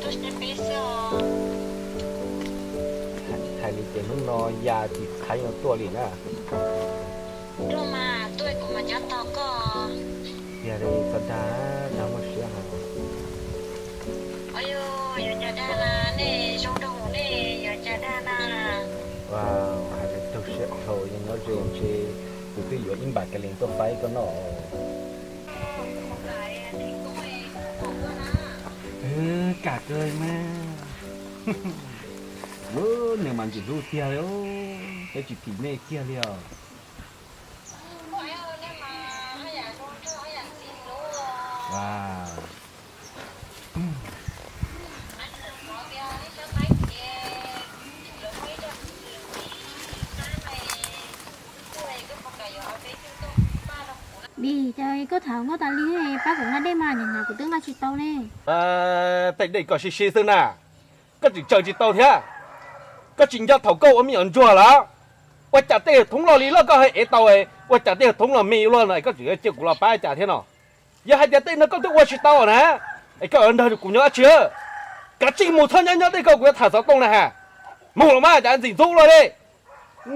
Hais li ces hnub no ya tsis txhais no tuaj li na. Tiag li, txhob dag, dag muaj siab heev. Hais li tug siab dhau, yeej nyob ze ntshe kuv twb yuav ib npam kas lees tuaj faib koj noj. Kam kawg mas. Nws mas ntxim hlub tiag li, peb tsis phim nej kiag li os. Vim cas koj tham nkauj tas li, pab kuv nqa dej mas, nim no kuv twb nqa tsis tau ne. Tej dej koj sib sib xwb na, koj tseem tsaws tsis tau thiab. Koj tsis nco thaum koj ua me nyuam ntsuag los? Ua cas tej thoob loj li loj koj ho ev tau, ua cas tej thoob loj me luaj no koj tseem cia kuv los pab cas thiab no? Yog hais tias tej no koj twb ua tsis tau na, es koj nrog kuv nyob dab tsi? Kav tsij mus, txhob nyob nyob tej ko kuv yuav tham xov tooj na has. Mus los mas, cas ntxim ntxub luaj li.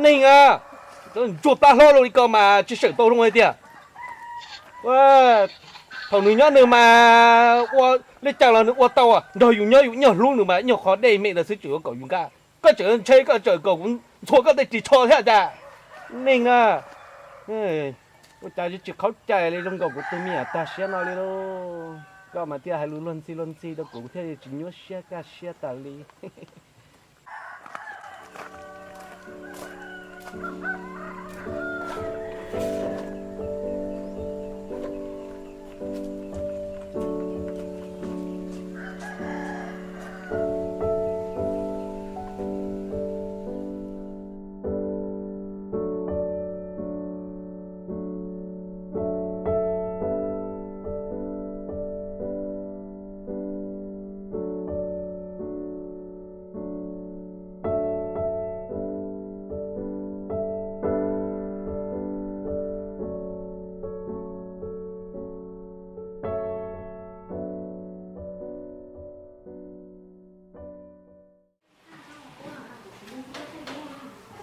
Neeg a, ntsuag plab hlob luaj li ko mas tsis seem tau zoo li tiag. Thaum nws nyob nws mas ua li cas los nws ua tau, nrog yus nyob yus nyuag hlub nws mas nyuag qhov dej me ntawd xwb tseem yuav kom yus nqa. Koj tseem ntshai koj tseem kom kuv ntxhua koj tej ris tsho thiab cas? Neeg a, ua cas tsis qhaub cai li, zoo nkaus kuv tus me nyuam tag siab no li lauj. Koj mas thiaj hais lus luag ntxhi luag ntxhi rau kuv thiaj tsis nyuaj siab kaj siab tas li.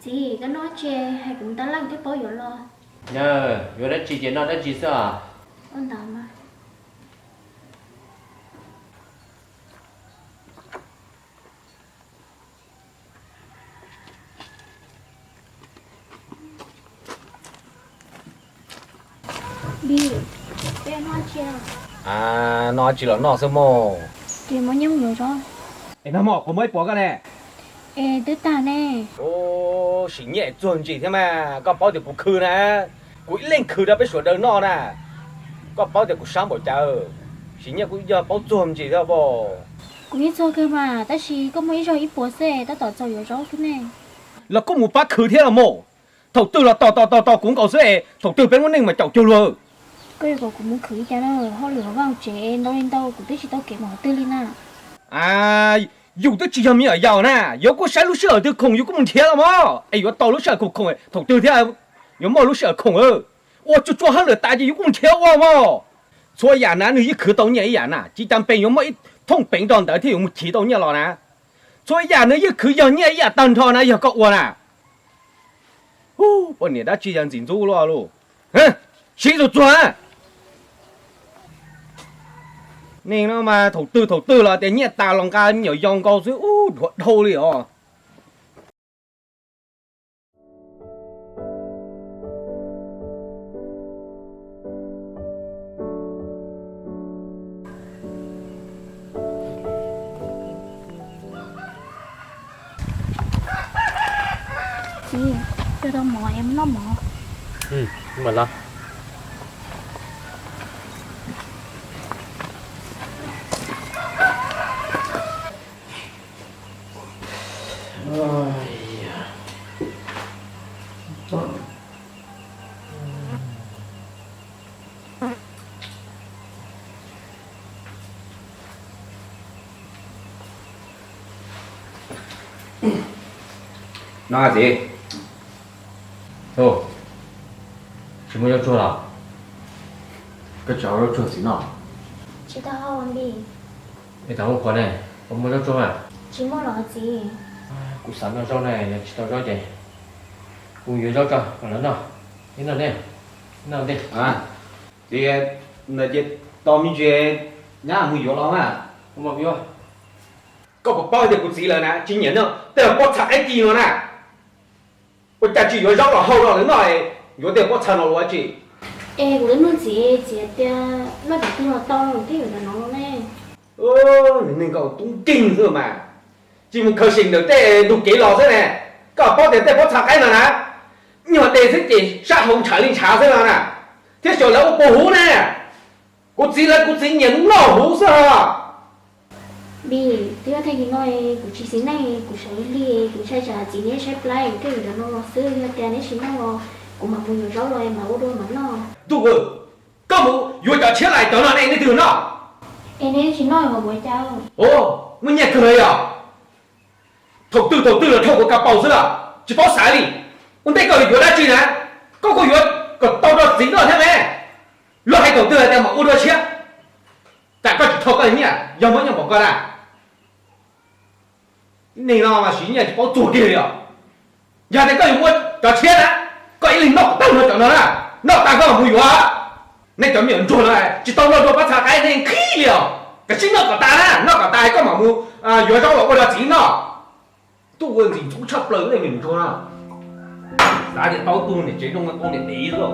Txiv, koj noj tsi, hais kuv mus tab laj kuv thiaj paub yuav los. Yog yuav dab tsi ces noj dab tsi xwb os. Ua ntawd mas. Noj tsi los noj xwb mog. Ces muab nyiaj yuav zov. Es nag hmo qhov muab ib puas koj ne? Es twb tag ne. Sim nyiaj txuag ntsis thiab mas, koj paub tias kuv khwv na, kuv ib leeg khwv rau peb sawv daws noj na. Koj paub tias kuv sab npaum cas, sim nyiaj kuj yog paub txuag ntsis thiab pob. Kuv yeej txuag kawg mas, tab sis koj muaj ib zaug ib puas xwb, tab tom txaus yuav zaub xwb ne. Los koj mus pab khwv thiab los mas. Thaum twg los tos tos tos tos kuv nkaus xwb es, thaum twg peb lub neej mas caum cuag luag. Koj yuav kom kuv mus khwv li cas na, hauj lwm hauv vaj hauv tsev ntau li ntau, kuv twb tsis tau kev mus qhov twg li na. Yus twb tsis yog me nyuam yaus na, yuav kuj saib lub sij hawm twg khoom yus kuj mus nrhiav los mas, es yuav tau lub sij hawm khoom khoom thaum twg thiab yuav muaj lub sij hawm khoom. Ua tsuag tsuag hauj lwm tas ces yus kuj mus nrhiav ua mas. Txhua yam na nws yeej khwv tau nyiaj ib yam na, tsis tas pes yuav muaj ib thooj peev rau ntawd thiaj yuav mus chiv tau nyiaj los na. Txhua yam nws yeej khwv yog nyiaj ib yam tag nrho na, yog koj ua na. Poj niam dab tsi yog ntxim ntxub luaj lauj. Siv txuag txuag. Neeg no mas thaum twg thaum twg los tias nyiaj tas los nqa me nyuam yaus nkaus xwb, ub, dhuav dhau li os. Txiv, coj tau mov es mus noj mov. No txiv, tsis muaj zaub tsuag los? Koj tsis hau zaub tsuag txiv noj? Tsis tau hau, Npis. Es tau muab qhuav ne? Muaj zaub tsuag mas? Tsis muaj los txiv. Kuv xav noj zaub na, yog tsis tau zaub ces kuv yuav zaub tso kom lawv noj. Ib noj ntej, ib noj ntej. Txiv, ntawd ces tos me ntsis, nyab mus yuav los mas. Koj puas paub tias kuv txiv lawv na tsis nyiam noj tej pob txha qaib ci no na? Ua cas tsis yuav zaub los hau rau lawv noj, yuav tej pob txha no ua tsi? Es kuv lub nug txiv, txiv tias noj cov twg los tau, thiaj yuav cov no ne. Nws neeg nkaus tub nkeeg xwb mas, tsis mus khaws seem ntawm tej ntug kev los xwb ne. Koj paub tias tej pob txha qaib no na, nyuag de xwb ces sab hauv ntshav li ntshav xwb no na, thiab xyov lawv ua puas huv ne. Kuv txiv lawv kuv txiv nyiam noj huv xwb os. Vim twb yog tag kis no kuv tsis xis neej, kuv sawv lig, kuv ntshai tsam txiv neb saib plab, kuv thiaj yuav cov no los xwb. Yog tias neb tsis noj los kuv mam mus yuav zaub los mam ua dua mam noj. Ntuj, koj mus yuav cov tshiab los cov no ne nej twg noj? Es neb tsis noj los kuv ua cas? Muaj nyiaj kawg yom? Thaum twg thaum twg los dhau kuv ka paus xwb los tsis paub xav li. Ua ntej koj yuav dab tsi na, koj kuj yuav kom tau rau txiv noj thiab ne. Luag hais thaum twg hais tias mam ua dua tshiab, tsam koj tsis dhau koj nyiaj, yog muab nyiaj npaum koj na. Neeg no mas siv nyiaj tsis paub txuag kiag li os. Yog tias koj yuav muab cov tshiab na, koj ib leeg noj kom tag no cov no na, noj tas koj mam mus yuav. Nej cov me nyuam ntsuag no tsis tau noj dua pob txha qaib nej nqhis li os. Kav tsij noj kom tas na, noj kom tas koj mam mus yuav zaub los ua rau txiv noj. Tuaj ua ntxim ntxub tshaj plaws nej me nyuam ntsuag no. Xav tias tau tus niam tsev zoo tau niam dev xwb.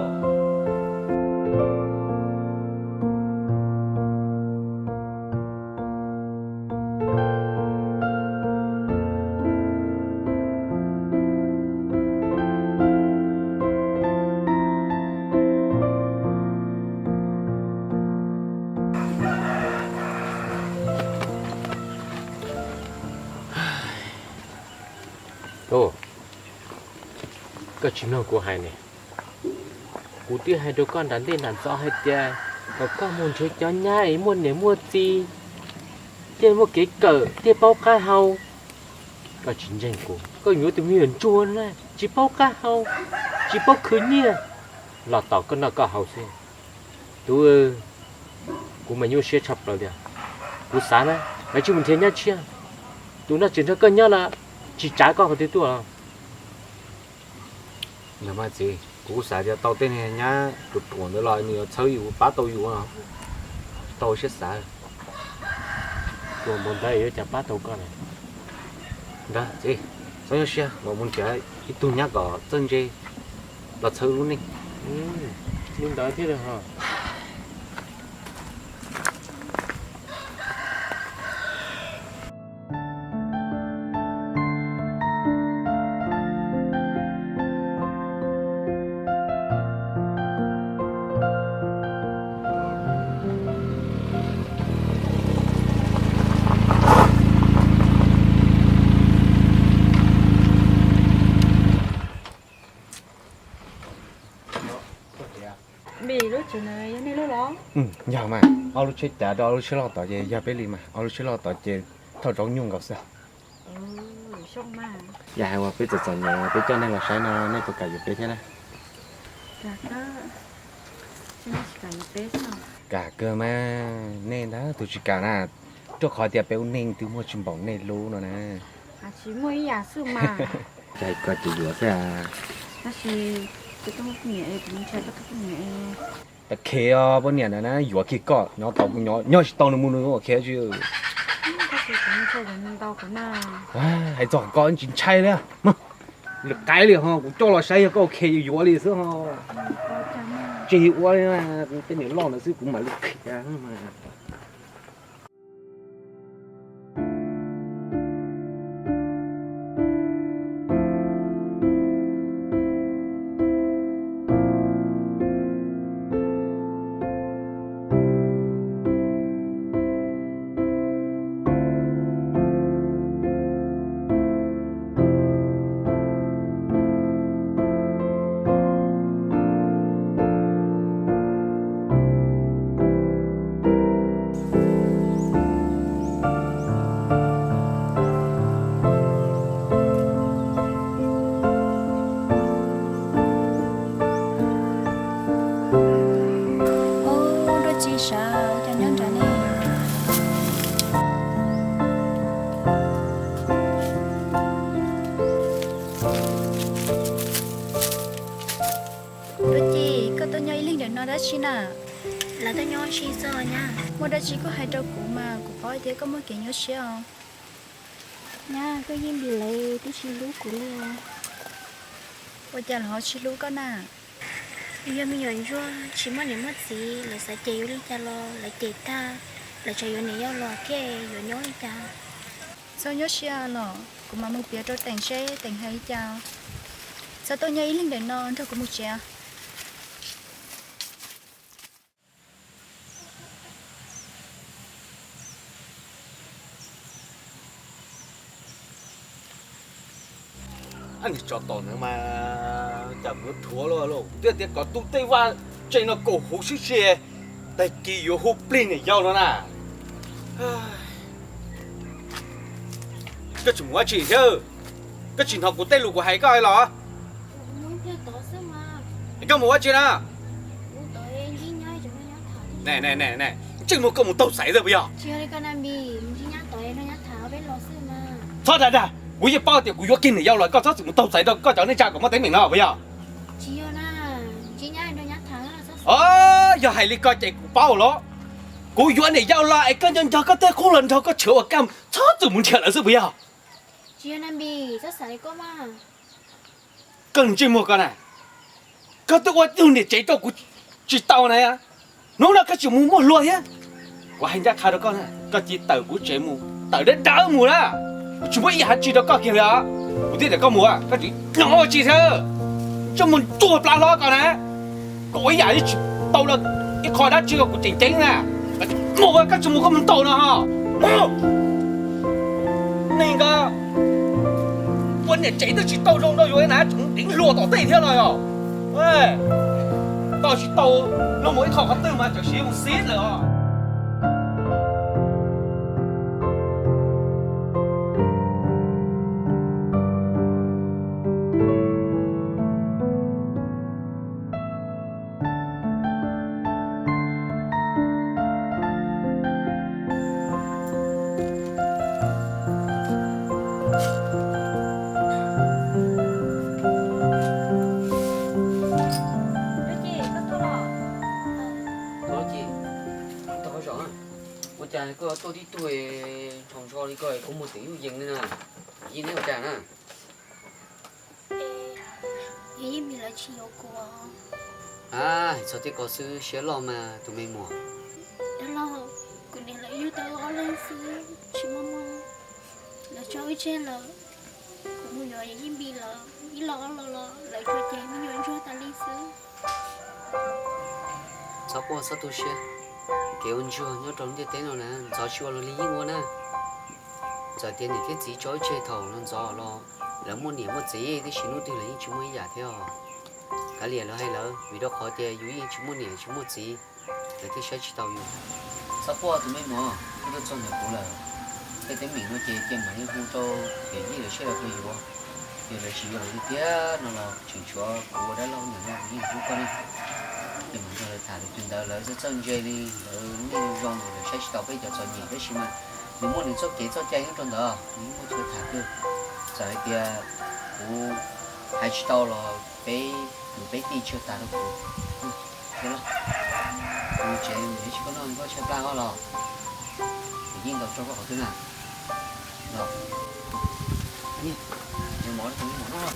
Koj tsis mloog kuv hais ne. Kuv twb hais rau koj nram ntej nram ntxov hais tias kom koj mus nrhiav cov nyab es muaj niam muaj txiv, thiaj muaj kev kawm thiaj paub qab hau. Koj tsis ntseeg kuv, koj yuav tus me nyuam ntsuag na, tsis paub qab hau, tsis paub khwv nyiaj, los tos koj noj koj haus xwb. Tus, kuv mas nyuaj siab tshaj plaws li. Kuv xav na, lawv tsis mus nrhiav nyab tshiab, tus no tseem nrog koj nyob los tsis tsav koj qhov twg tuaj. Yog mas txiv, kuv kuj xav tias tau tej niag nyab ruam ruam ntawd los nws yuav txhawb yus pab tau yus no, tsis tau siab xav. Tus npau ntawd yuav cas pab tau koj na. Ntag txiv, txhob nyuaj siab, mam mus nrhiav ib tug nyab kom txawj ntse los txhawb lub neej. Li ntawd thiaj li ho. Vim lub tsev no yog nej lub los? Yog mas, ob lub tsheb cav rau ob lub tsheb loj tod ces yog peb li mas, ob lub tsheb loj tod ces thauj zaub nyuaj nkaus xwb. Yog hais uas peb txom txom nyem peb coj nej los saib no nej puas kam yuav peb thiab na? Kam kawg mas, nej ntag tus tsis kam na, rau qhov tias peb ua neeg twb muaj tsis npaum nej lub no na. Tsis muaj ib yam xwb mas. Cas koj tsis yuav xwb a? Tab sis kuv tub poj niam, kuv ntshai koj tub poj niam. Tau khe os poj niam na, yuav kiag koj nyob tau kuv nyob, nyob tsis tau nws mus nws ua khe tsis. Hais txog koj tsis ntshai li, lwm qaib li ho, kuv coj los saib yog koj ua khe yuav li xwb ho. Tsis ua li, tej niam loj ntawd xwb kuv mam li khiav. Ntawm no dab tsi na? Lawv tuaj nyob ua si xwb nyab. Muaj dab tsi koj hais rau kuv mas, kuv paub tias koj muaj kev nyuaj siab os. Nyab, koj Yeej Npis lawv twb tsis hlub kuv li. Ua cas lawv ho tsis hlub koj na? Yus yog me nyuam ntsuag tsis muaj niam muaj txiv, lawv xav cem yus li cas los lawv cem tag, lawv tseem yuav niam yau los thiaj yuav nyob li cas. Txhob nyuaj siab los, kuv mam mus piav rau Teem seb Teem hais li cas. Txhob tuaj nyob ib leeg ntawm no, nrog kuv mus tsev. Niag tsov tom ntawd mas cas yuav dhuav luaj lauj. Twb tias kom tu tej vaj tsev no kaum huv sib si, tag kis yuav hu plig niam yau no na. Koj tsis mus ua tsi thiab? Koj tsis hnov kuv tej lus kuv hais koj los? Koj mus ua tsi na? Ntsej muag koj mus taug xaiv xwb puas yog? Txhob dag dag, kuv yeej paub tias kuv yuav kiag niam yau los koj txhob txwm mus taug xaiv rau koj cov neej tsa kom muaj teeb meem no puas yog? Yog hais li ko ces kuv paub los, kuv yuav niam yau los es koj nco ncog koj tej qub hluas nraug koj tshwv ua kaj txhob txwm mus nrhiav lawv xwb puas yog? Koj ntsej muag koj na, koj twb ua tug niam tsev rau kuv tsis tau na, hnub no koj tseem mus muaj hluas thiab. Kuv hais ncaj qha rau koj na, koj cia tawm kuv tsev mus, tawm dawb dawb mus na, kuv tsis muaj ib yam dab tsi rau koj kiag li os. Kuv twb tias koj mus koj tseem nyob ua tsi thiab? Ntsej muag ntsuag plab hlob koj na, koj ua ib yam li tsis tau ib qho dab tsi rau kuv tseem ceeb na. Mus, koj tsis mus koj mus ntaus no ho. Neeg ko ua niam tsev twb tsis tau zoo rau yus na, tseem deev hluas tom tej thiab los yog? Tau tsis tau, no mus ib qho qhov twg mas tseem siv mus xib lawm os. Ua cas koj tuaj tib tug nrhau nrho li ko, koj muag teem yuj yees li na, yeej neb ua cas na? Yeej npis lawv tsis yuav kuv. Txog tej ko xwb siab loj mas tus me muam. Dab laug, kuv niam lawv yug tau ob leeg xwb tsis muaj mob, lawv tso wb tseg lawm. Kuv mus yuav yeej npis lawv ib los ob los los lawv tsuas cem me nyuam ntsuag tas li xwb. Txhob quaj txhob tu siab, kev ua ntsuag nyob rau ntiaj teb no na ntxov tsis ua luag li yeej ua na. Txawm tias niam thiab txiv tso wb tseg thaum no ntxov los lawv muaj niam muaj txiv, tiam sis hnub twg lawv yeej tsis muaj ib yam thiab os. Kav liam lawv hais lawv, vim rau qhov tias yus yeej tsis muaj niam tsis muaj txiv, lawv thiaj saib tsis taus yus. Txhob quaj tus me muam, koj tuaj txog ntawm kuv lawm. Tej teeb meem no ces cia mam li hu rau yawm yij lawv seb lawv puas yuav. Yog lawv tsis yuav lawm tiag tiag no los tseem tshuav kuv ua dab laug ntawm no kuv yeej hlub koj ne. Ces mam nrog lawv tham, tus ntawd lawv txawj txawj ntse li, lawv niaj hnub zoo, lawv saib tsis taus peb cov txom nyem tab sis mas nws muaj nws txoj kev txoj cai nyob rau ntawd, nws yeej muaj chaw tham kawg. Txawm hais tias kuv hais tsis tau los peb, kuv peb tij tshiab tas rau kuv. Kuv tsev tsis koj noj koj tshaib plab os los, kuv yeej ntaus rau koj qhov twg na. Los, mus rau tus me muam noj.